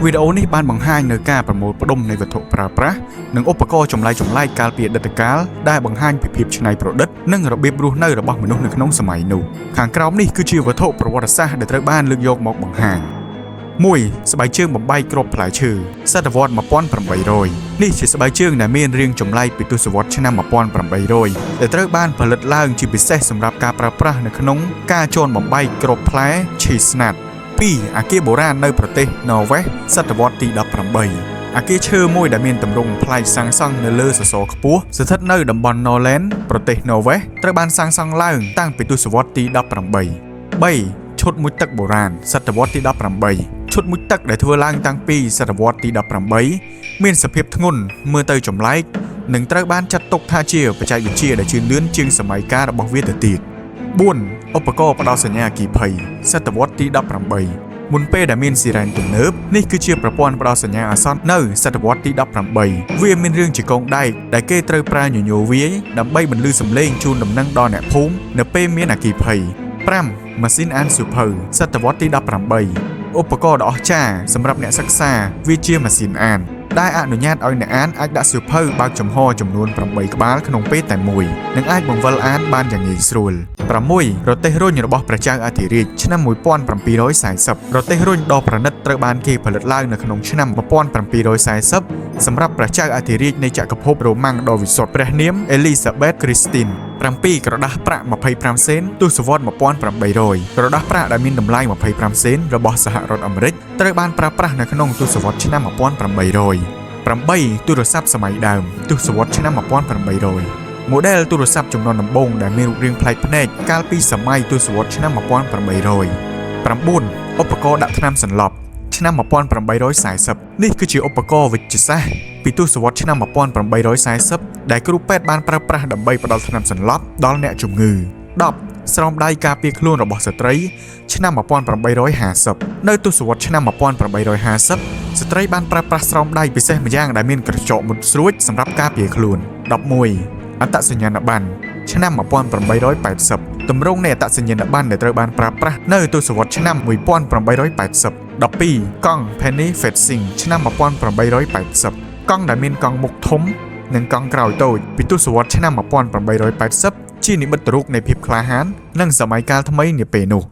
វីដេអូនេះបានបង្ហាញនៅការប្រមូលផ្ដុំនៃវត្ថុប្រើប្រាស់និងឧបករណ៍ចម្លែកៗកាលពីអតីតកាលដែលបង្ហាញពីភាពច្នៃប្រឌិតនិងរបៀបរស់នៅរបស់មនុស្សនៅក្នុងសម័យនោះខាងក្រោមនេះគឺជាវត្ថុប្រវត្តិសាស្ត្រដែលត្រូវបានលើកយកមកបង្ហាញ1ស្បែកជើងបំបែកគ្រាប់ផ្លែឈើសតវត្ស1800នេះជាស្បែកជើងដែលមានរាងចម្លែកពីទសវត្សឆ្នាំ1800ដែលត្រូវបានផលិតឡើងជាពិសេសសម្រាប់ការប្រើប្រាស់នៅក្នុងការជន់បំបែកគ្រាប់ផ្លែ chestnut 2អាគារបុរាណនៅប្រទេសន័រវេសសតវត្សទី18អាគារឈើមួយដែលមានទម្រង់ប្លែកសាងសង់នៅលើសសរខ្ពស់ស្ថិតនៅតំបន់ Nordland ប្រទេសន័រវេសត្រូវបានសាងសង់ឡើងតាំងពីទសវត្សទី18 3ឈុតមុជទឹកបុរាណសតវត្សទី18ឈុតមុជទឹកដែលធ្វើឡើងតាំងពីសតវត្សទី18មានសភាពធ្ងន់មើលទៅចម្លែកនិងត្រូវបានចាត់ទុកថាជាបច្ចេកវិទ្យាដែលជឿនលឿនជាងសម័យកាលរបស់វាទៅទៀត4ឧបករណ៍ផ្ដល់សញ្ញាអគ្គិភ័យសតវត្សទី18មុនពេលដែលមានស៊ីរ៉ែនទំនើបនេះគឺជាប្រព័ន្ធផ្ដល់សញ្ញាអាសន្ននៅសតវត្សទី18វាមានរាងជាកងដែកដែលគេត្រូវប្រើញញោវាយដើម្បីបន្លឺសំឡេងជូនដំណឹងដល់អ្នកភូមិនៅពេលមានអគ្គិភ័យ5ម៉ាស៊ីនអានសៀវភៅសតវត្សទី18ឧបករណ៍ដ៏អស្ចារ្យសម្រាប់អ្នកសិក្សាវាជាម៉ាស៊ីនអានដែលអនុញ្ញាតឲ្យអ្នកអានអាចដាក់សៀវភៅបើកចំហចំនួន8ក្បាលក្នុងពេលតែមួយនិងអាចបង្វិលអានបានយ៉ាងងាយស្រួល6រទេះរុញរបស់ព្រះចៅអធិរាជឆ្នាំ1740រទេះរុញដ៏ប្រណិតត្រូវបានគេផលិតឡើងនៅក្នុងឆ្នាំ1740សម្រាប់ព្រះចៅអធិរាជនៃចក្រភពរ៉ូម៉ាំងដ៏វិសុទ្ធព្រះនាមអេលីសាបេតគ្រីស្ទីន7ក្រដាសប្រាក់25សេនទសវត្ស1800ក្រដាសប្រាក់ដែលមានតម្លៃ25សេនរបស់សហរដ្ឋអាមេរិកត្រូវបានប្រើប្រាស់នៅក្នុងទសវត្សឆ្នាំ1800 8ទូរស័ព្ទសម័យដើមទសវត្សឆ្នាំ1800 ម៉ូដែលទូរស័ព្ទជំនាន់ដំបូងដែលមានរូបរាងប្លែកភ្នែកកាលពីសម័យទសវត្សឆ្នាំ1800 9ឧបករណ៍ដាក់ថ្នាំសន្លប់ឆ្នាំ1840នេះគឺជាឧបករណ៍វិទ្យាសាស្ត្រពីទសវត្សឆ្នាំ1840ដែលគ្រូពេទ្យបានប្រើប្រាស់ដើម្បីផ្ដល់ថ្នាំសន្លប់ដល់អ្នកជំងឺ10ស្រោមដៃការពារខ្លួនរបស់ស្ត្រីឆ្នាំ1850នៅទសវត្សឆ្នាំ1850ស្ត្រីបានប្រើប្រាស់ស្រោមដៃពិសេសម្យ៉ាងដែលមានក្រចកមុតស្រួចសម្រាប់ការពារខ្លួន11អត្តសញ្ញាណប័ណ្ណឆ្នាំ1880ទម្រង់នៃអត្តសញ្ញាណប័ណ្ណដែលត្រូវបានប្រើប្រាស់នៅទសវត្សឆ្នាំ1880 12កង់ Penny Farthing ឆ្នាំ1880កង់ដែលមានកង់មុខធំនិងកង់ក្រោយតូចពីទសវត្សឆ្នាំ1880ជានិមិត្តរូបនៃភាពក្លាហាននិងសម័យកាលថ្មីនាពេលនោះ។